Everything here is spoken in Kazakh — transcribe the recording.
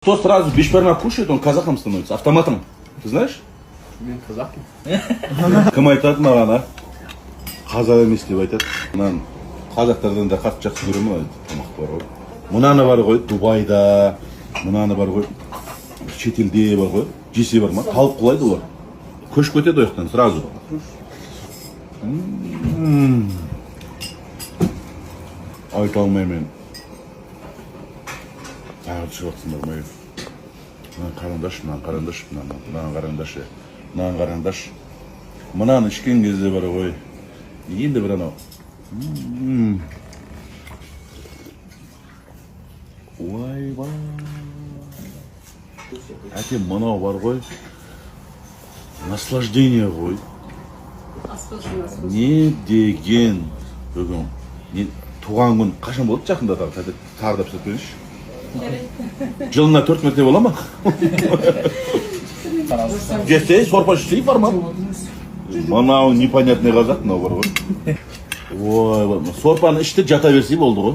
Кто сразу бешбармак кушает, он казахом становится, автоматом. Ты знаешь? Мен қазақпын. Кім айтады маған, а? Қазақ емес деп айтады. Мынаны қазақтардан да қатты жақсы көремін, мына тамақ бар ғой. Мынаны бар ғой, Дубайда, мынаны бар ғой, шетелде бар ғой. Жесе бар ма? Талып құлайды олар. Көшіп кетеді ол жақтан сразу. Айта алмаймын мен. Тағы түсіп жатсыңдар ма? Мынаны қараңдаршы, мынаны қараңдаршы, мынаны, мынаны қараңдаршы, мынаны қараңдаршы. Мынаны ішкен кезде бар ғой. Енді бір анау. Ойбай. Әке, мынау бар ғой. Наслаждение ғой. Не деген бүгін. Не, туған күн қашан болады жақында тағы? Тағы да пісіріп беріңізші. Жылына төрт мәрте бола ма? Жесе, сорпа ішсей бар ма? Мынау непонятный қазақ мынау бар ғой. Ой, сорпаны ішті, жата берсе болды ғой.